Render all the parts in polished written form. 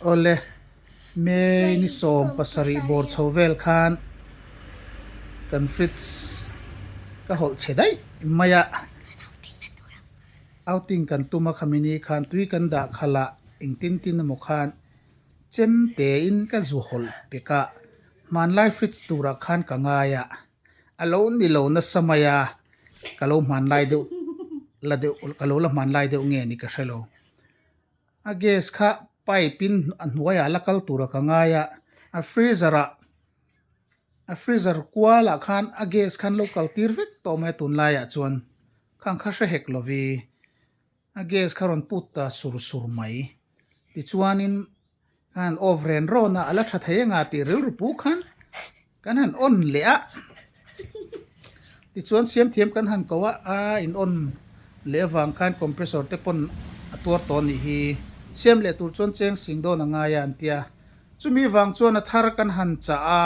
Awle, May ni 17 bawr chho vel khan kan fridge ka hawlh chhe daih mai a. Outing kan tum a khami ni khan tui kan dah khalh a, engtin tin emaw khan chem tein ka zu hawlh pek a, hmanlai fridge turah khan ka ngai a. A lo ni lo nasa mai a, ka lo hmanlai deuh la deuh ka lo la hmanlai deuh nge ni ka hre lo. A gas kha pipe in a hnuaiah la kal tura ka ngai a, a freezer ah a freezer kual ah khan a gas khan lo kal tir vek tawh mai a tunlaiah chuan khang kha hre hek lovi a gas kha rawn put ta sur sur mai tichuanin Khan off ren rawn a, a la tha thei anga tih rilru pu khan kan han on leh a. Tichuan siam thiam kan han ko a, a in on leh avang khan compressor te pawn a tuar tawh a nih hi. Siam leh tur chuan cheng sing dawn a ngai a an tia. Chumi vang chuan a thar kan han chah a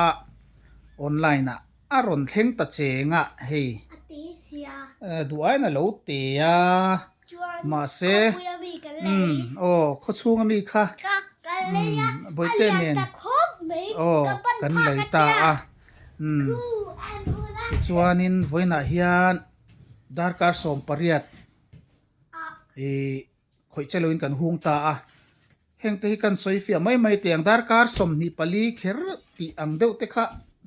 online ah. A rawn thleng ta cheng a hei. A te sia. Duh aiin a lo te a. Chuan Mahse khawpui a mi kan lei. Umm aw khawchhung a mi kha. Ka kan lei a. Umm Bawihte A lian nen. ta khawp mai. Aw Ka pan kan phak lei a ta tia. a. Umm. Khu an hul a. Tichuanin vawiinah hian darkar 18 ih khawih che loin kan hung ta a. Heng te hi kan sawi fiah mai mai teh ang, darkar 24 kher tih ang deuh te kha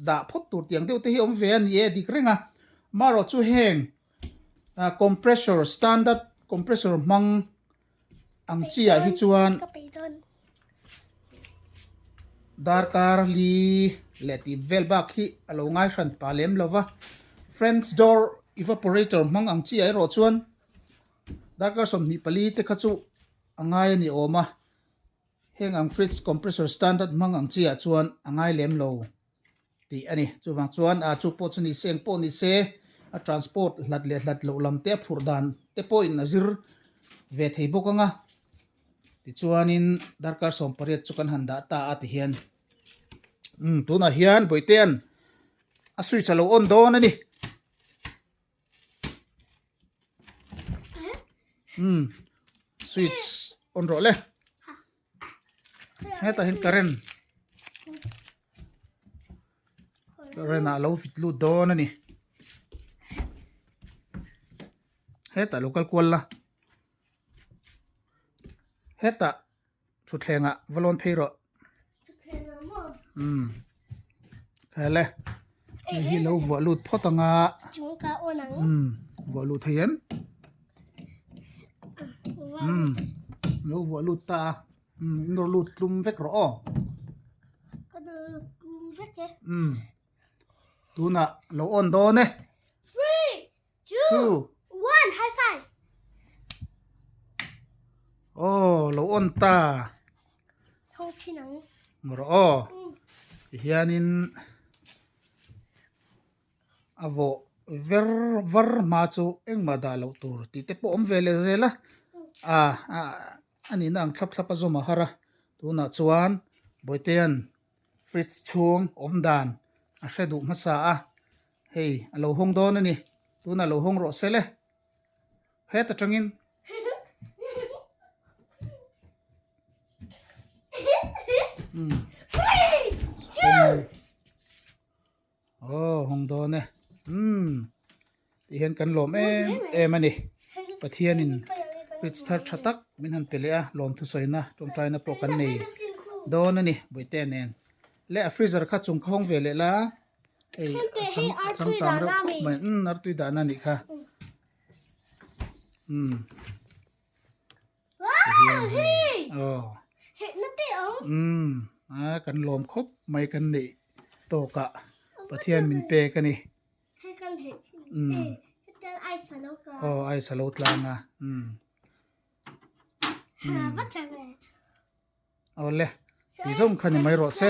dah phawt tur tih ang deuh te hi awm ve a ni e dik reng a. Amaherawh chu heng compressor standard compressor hmang ang chi ah hi chuan darkar li leh tih vel bak hi a lo ngai hran pah lem lo va. French door evaporator hmang ang chi ah erawh chuan darkar 24 te kha chu a ngai a ni awm a, heng ang fridge compressor standard hmang ang chi ah chuan a ngai lem lo tih a ni. Chuvang chuan a chu pawh chu ni se eng pawh ni se a transport hlat leh hlat loh lam te a phurh dan te pawhin a zir ve thei bawk ang a, tichuanin darkar 18 chu kan han dah ta a tihian umm tunah hian Bawitea'n a switch a lo on dawn a ni. Umm switch on rawh le hetah hian current current ah lo fit lut dawn a ni hetah lo kal kual la hetah Thutthleng ah va lawn phei rawh. Umm. Hele. Hei hi lo vuah lut phawt anga. Umm. Vuah lut thei em? Umm. Lo vuah lut ta a. Umm. In rawh lut tlum vek rawh aw. Umm. Tunah lo on dawn e. 2, 1, high five. Oh, lo on ta. Thong chin ang. Moro aw. Tihianin a vawh ver var hma chu engmah dah loh tur tih te pawh awm ve leh zel a. A a nihna ang thlap thlap a zawm a har a. Tunah chuan Bawitea'n fridge chhung awm dan a hre duh hmasa a. Hei a lo hawng dawn a ni, tunah lo hawng rawh sel e. Het atangin. Umm. Aw hawng dawn e. Umm. Tih hian kan lawm em em a ni. Pathianin fridge thar tha tak min han pe leh a, lawm thusawina tawngtaina pawh kan nei dawn a ni Bawihtea nen. Leh a freezer kha chung kha hawng ve leh la. Hei a chang a changkang reuh khawp mai umm artui dahna anih kha umm aw umm a kan lawm khawp mai kan neih tawkah Pathian min pek a ni umm aw ice a lo tlang a umm umm awle tih zawng kha ni mai rawh se.